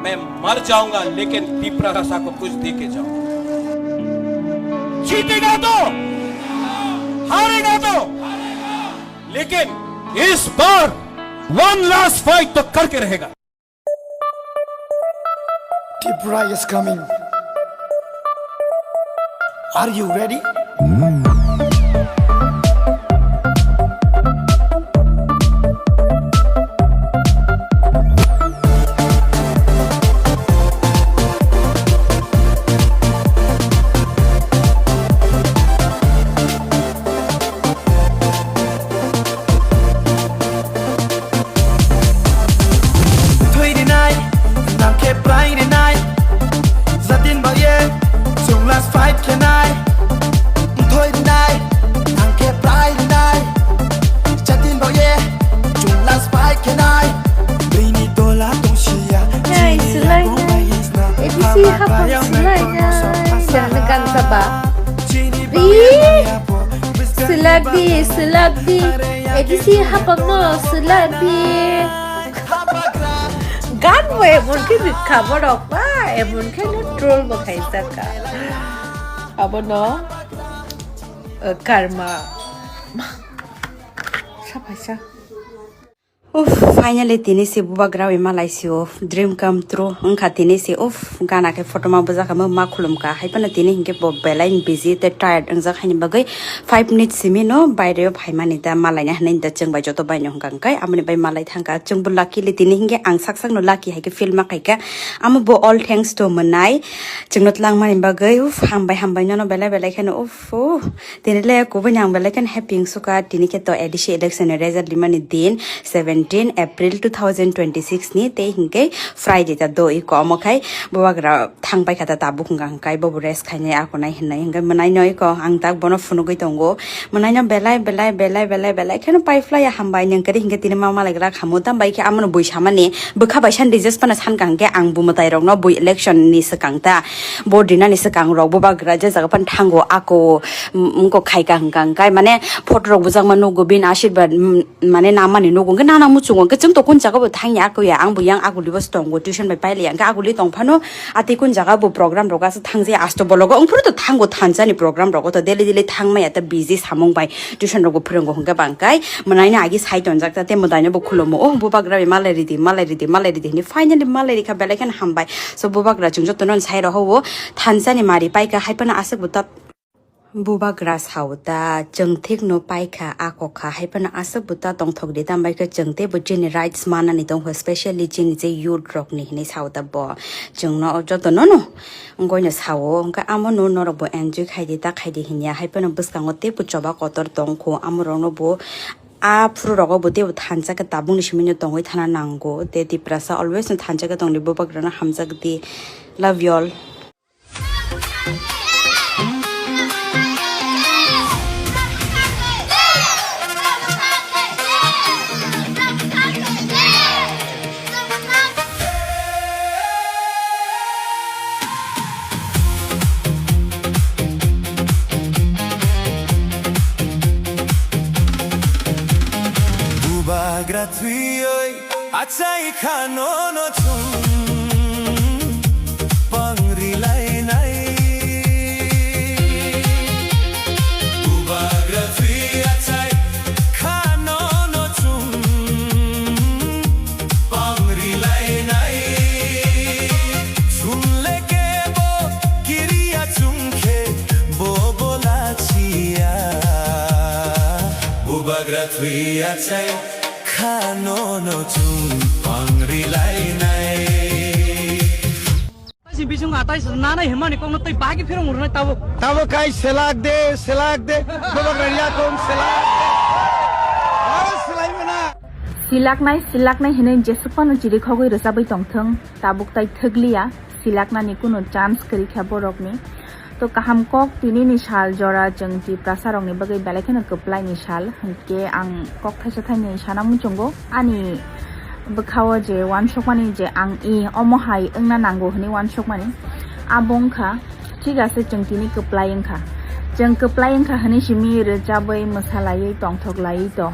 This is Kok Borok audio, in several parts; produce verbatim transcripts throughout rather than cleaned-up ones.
मैं मर जाऊंगा, लेकिन तिपरा भाषा को कुछ दे के जाऊंगा। जीतेगा तो, हारेगा तो, लेकिन इस बार वन लास्ट फाइट तो करके रहेगा। Tipra is coming. Are you ready? Thwi rinai, nang khe prai rinai. Jatin baye, chwng last fight khenai. Thwi rinai, nang khe prai rinai. Jatin baye, chwng last fight khenai. Bini tola tongsiya, hey, chini silai rang na. Bai hisna. A D C hapang silai na. Jana gan saba. Ri. Silak di, silak di. A D C hapang no, silak di. Gan bo emon khe rikha borok ba, emon khe no troll bo khaijak ka. Abono, eh, karma. Saphaisa. Uff, finally tini se bubagra wi malai sio, dream come true wngkha tini se. Uff, gana khe photo ma bujak kha, ma khulum kha, hai phano tini hinkhe bo belai busy tei tired wngjak, haini bagwi five minutes simi no baireo phaimani da, malaina hinwi da chwng bai joto bai no hwnkha hwnkhe, amoni bai malai thangkha. Chwng bo luckily tini hinkhe ang sak sak no lucky hai khe feel ma khaikha, amo bo all thanks to mwnai chwngno twlangmani bagwi. Uff, hambai hambai nono belai belai kheno. Uff, uff. Tini le kubui ni ang belai kheno happy wngsuka, tini khe to A D C election ni result rimani din, seventeen April two thousand twenty-six ni, tei hinkhe Friday ta do iko, omo khai bubagra thang pai kha ta tabuk hwnka hwnkhe bobo rest khainai ako nai hinwi hwnkhe mwnai no iko ang tak bono phunugwi tongo, mwnai no belai belai belai belai belai kheno pai phlai ya, hambai nwng kwrwi hinkhe tini ma malaigra khamu, tamo bai khe amono bui samani bwkha bai san digest phano sankha hwnkhe ang bo mwtai rokno bui election ni swkang ta. Vote rinani swkang rok bubagra je jaga phano thango ako, mm, wngkok khaika hwnkha hwnkhe mane photo rok bujakma nugo bini asirwad, mm, mane namani nugo hwnkhe nana muchungo hwnkhe chwng to kun jaga bo thangya ako ya ang bo yang aguli bo tongo tuition bai pailiya hwnkhe aguli tong phano atwi kun jaga bo program rok aswk thangjaya asto bologo wngphuru to thango thansa ni program rogo to daily daily thangmaya ta busy samung bai tuition rok bo phwrwngo hwnkhe bangkai mwnaino agi sai tonjak ta tei mwtaino bo khulumo o bubagra bai malai ridi malai ridi malai ridi hwnwi finally malai rikha belai kheno hambai. So bubagra chwng jotono sai rohoro thansa ni mari paikha hai phano aswk bo ta. Bubagra sao ta chwng thik no paikha a kokha hai phano aswk bo ta tongthok di tamo bai khe chwng tei bo chini rights manani tongkha specially chini je youth rok ni hinwi sao ta bo chwng no jotono no wngoi no sao hwnkhe amo no norok bo enjoy khai di ta khai di hinya hai phano bwskango tei bo choba kotor tongkho amo rok no bo a phuru rogo bo tei bo thansa khe tabuk ni simi no tongoi thana nango tei Tiprasa always no thansa khe tong di bubagra no hamjak di. Love you all. Bubagra thwiwi achai kha nono chwng pangri lainai. Bubagra thwi achai kha nono chwng pangri lainai. Chwng le kebo kiriya chwng khe bo bola chiya. Bubagra thwi achai kha nono chwng pangri lainai. Bising bising atai se nanai himani kokno tei bagi phirong urnai tabuk. Tabuk kai selak de, selak de. Bubagra yakung selak de. Aro selai mana? Silaknai, silaknai hinwi jesuk phano chiri khogwi rwchabwi tongthwng, tabuk tai thwkliya, silaknani kunu chance kwrwi kha borokni. To kaham kok tini ni sal jora chwng Tiprasa rokni bagwi belai kheno kwplai ni sal, hinkhe ang kok thaisa thaini sana muchungo ani bwkhao je uansukmani je ang i omo hai wngna nango hinwi uansukmani abo wngkha, thik ase chwng tini kwplai wngkha, chwng kwplai wngkha hinwi simi rwchabwi mwsalaiwi tongthok laiwi to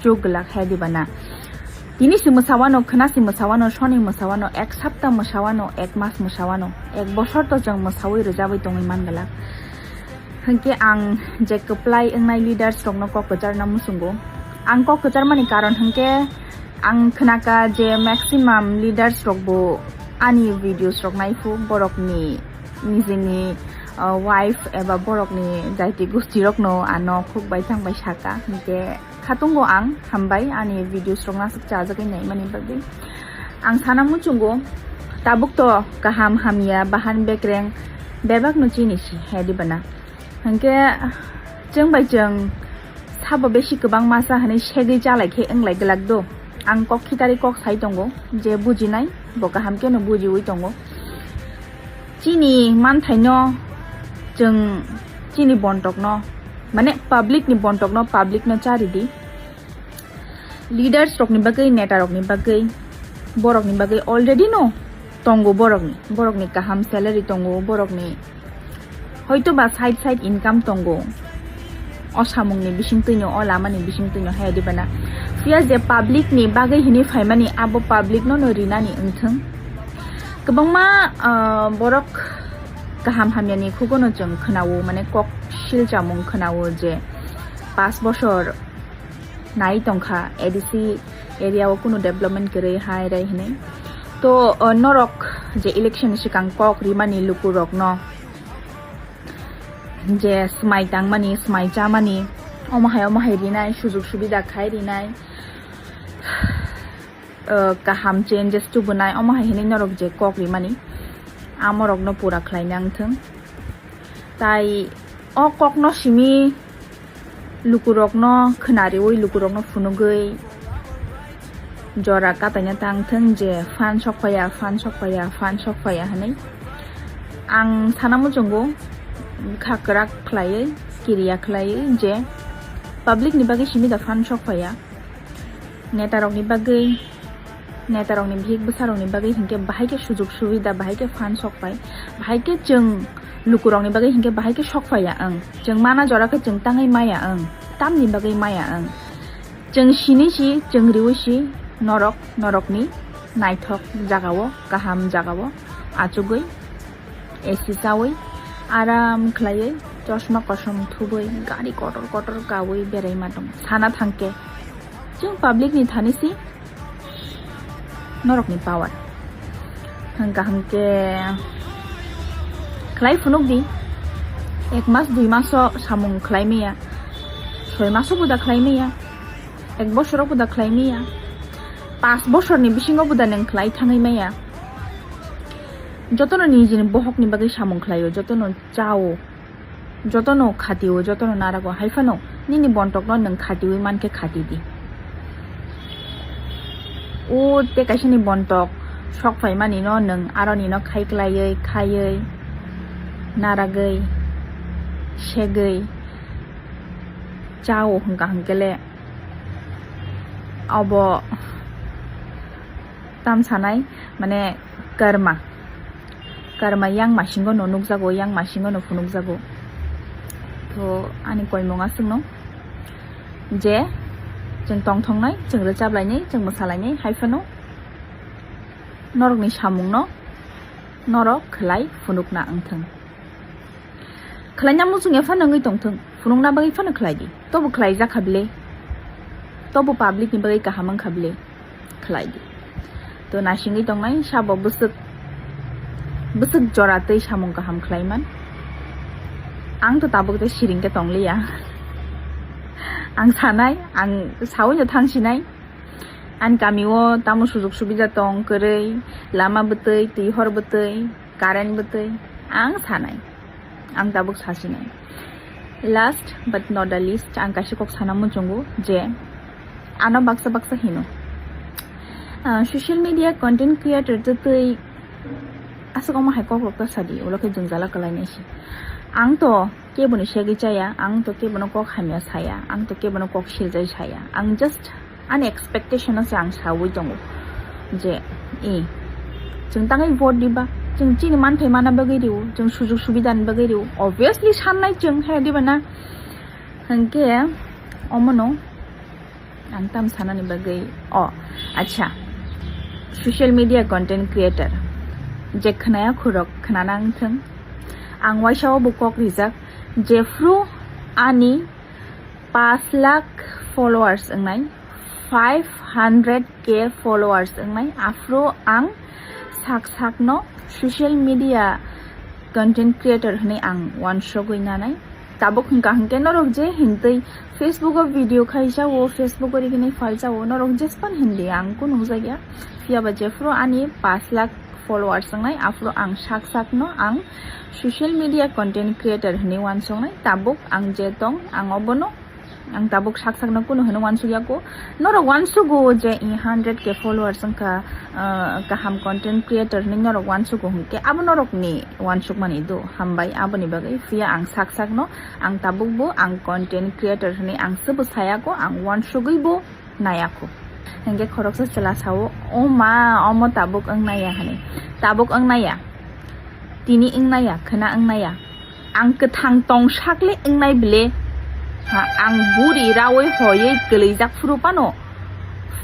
chuk glak hai diba na. Tini si mwsawano, khwna si mwsawano, soni mwsawano, ek sapta mwsawano, ek mas mwsawano, ek bosor to chwng mwsawi rwjabwi tongwi man glak. Hwnkhe ang je kwplai wngnai leaders rokno kok kwcharna muchungo. Ang kok kwcharmani karon hwnkhe ang khnaka je maximum leaders rokbo ani videos rok naiphu, borokni nijini, uh, wife eba borokni jaiti gusti rokno ano khuk bai thang bai saka. Hwnkhe khatungo ang hambai ani videos rok nasuk chajagwi naimani bagwi. Ang sana muchungo tabuk to kaham hamya bahan bekreng bebakno chini si he dibana. Hwnkhe chwng bai chwng sabo besi kwbang masa hwnwi segwi chalai khe wnglai glak do. Ang kok khitari kok sai tongo, je bujinai bo kaham khe no bujiwi tongo. Chini manthaino chwng chini bontokno, mane public ni bontokno public no chari di. Leaders rokni bagwi, neta rokni bagwi, borokni bagwi already no tongo borokni, borokni kaham salary tongo, borokni hoito ba side side income tongo. O samungni bisingtwino, o lamani bisingtwino hai dibana. Phiya je public ni bagwi hini phaimani abo public no no rinani wngthwng. Kwbangma, ah, borok kaham hamyani khugono chwng khwnao, mane kok silchamung khwnao je pas bosor nai tongkha A D C area o kunu development kwrwi hai rai hinwi. To, o, norok je election ni swkang kok rimani lukurokno je swmai tangmani, swmai chamani, omo hai omo hai rinai, sujuk subida khai rinai, o, kaham changes tubunai, omo hai hinwi norok je kok rimani, amorokno pura khlaina wngthwng. Tai o kokno simi lukurokno khwnariwi, lukurokno phunugwi jora kataina tangthwng je phan sokphaiya, phan sokphaiya, phan sokphaiya hinwi. Ang sana muchungo kha kwrak khlaiwi, kiriya khlaiwi je public ni bagwi simi da phan sokphaiya. Neta rokni bagwi, neta rokni bihik bwsa rokni bagwi hinkhe bahai khe sujuk subida, bahai khe phan sok pai, bahai khe chwng lukurokni bagwi hinkhe bahai khe sok paiya ang. Chwng mana jora khe chwng tangwi maya ang, tamni bagwi maya ang. Chwng sini si, chwng riwi si, norok, norokni naithok jagao, kaham jagao achugwi A C chawi, aram khlaiwi, chosma kosom thubwi, gari kotor kotor kawi berai ma tong. Sana thangkhe, chwng public ni thani si norokni power. Hwnkha hwnkhe khlai phunuk di, ek mas, dui maso samung khlai maya, soi maso buda khlai maya, ek bosoro buda khlai maya, pas bosorni bisingo buda nwng khlai thangwi maya. Jotono nijini bohokni bagwi samung khlaio, jotono chao, jotono khatio, jotono narago, hai phano nini bontokno nwng khatiwi mankhe khati di. O tei kaisani bontok sok phaimani no nwng aroni no khai klaiwi, khaiwi, naragwi, segwi chao hwnkha hwnkhe le obo tam sanai, mane karma, karma yang masingo no nukjago, yang masingo no phunukjago. To ani koimung aswkno je chwng tongthoknai, chwng rwchablainai, chwng mwsalainai, hai phano norokni samungno norok khlai phunukna wngthwng. Khlaina muchung ya phano wngwi tongthwng, phunukna bagwi phano khlai di. Tobo khlaijak kha bile, tobo public ni bagwi kaham wng kha bile, khlai di. To nasingwi tongnai sabo bwswk, bwswk jora twi samung kaham khlai man. Ang to tabuk tei siring khe tongliya. Ang sanai, ang sawi no thang sinai. Ani kami o tamo sujuk subida tong kwrwi, lama bwtwi, twi hor bwtwi, current bwtwi, ang sanai, ang tabuk sasinai. Last but not the least, ang kaisa kok sana muchungo je ano baksa baksa hino, ah, social media content creator twtwi aswk omo hai kok rok ta sadi, ulo khe jwngjala kwlainai se. Ang to keboni segwi chaya, ang to kebono kok hamya saya, ang to kebono kok siljai saya. Ang just ani expectation no se ang sawi tongo je, e, chwng tangwi vote diba, chwng chini manthai mana bagwi rio, chwng sujuk subida ni bagwi rio, obviously sannai chwng, he diba na? Hwnkhe omono Ang tam sanani bagwi, o, acha, social media content creator je khnaya khorok khnana wngthwng, ang waisa o bo kok rijak, jephru ani paanch lakh followers wngnai, five hundred K followers wngnai, aphru ang sak sakno social media content creator hwnwi ang wansugwi nanai. Tabuk hwnkha hwnkhe norok je hintwi Facebook o video khaijao, Facebook o rigini phaljao, norok jespan hindi ang kunung jakya. Phiyaba jephru ani paanch lakh followers wngnai, aphru ang sak sakno ang social media content creator hwnwi wansuknai. Tabuk ang je tong, ang obono, ang tabuk sak sakno kunu hwnwi wansukya ko. Norok wansugo je i hundred K followers wngkha, ah, kaham content creator hwnwi norok wansugo hwnkhe abo norokni wansukmani do, hambai aboni bagwi. Phiya ang sak sakno, ang tabukbo ang content creator hwnwi ang sebo sayako, ang wansugwibo nayakho. Hwnkhe khoroksa chwla sao, "O ma, omo tabuk wngnaya," hwnwi. Tabuk wngnaya, tini wngnaya, khwna wngnaya. Ang kwthang tong sakle wngnai bile. Ha, ang buri rawi hoywi kwlwijak phuru phano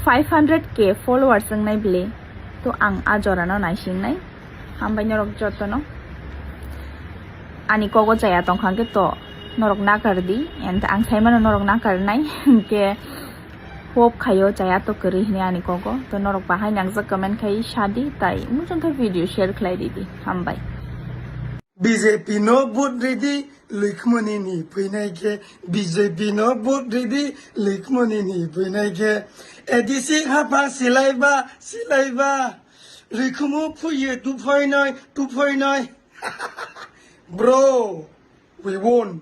five hundred K followers wngnai bile. To ang a jorano naisingnai. Hambai norok jotono. Ani kogo chaya tongkha hwnkhe to norok nakar di. And ang saimano norok nakar nai. Hwnkhe hope khaio chaya to kwrwi hwnwi ani kogo. To norok bahai nangjak comment khai sadi, tai muchung khe video share khlai ridi. Hambai. B J P no vote ridi, Luikmoni ni phuinai khe. B J P no vote ridi, Luikmoni ni phuinai khe. A D C hapha silaiba, silaiba. Luikhumu phuiyo tuphoinoi, tuphoinoi. Bro, we won.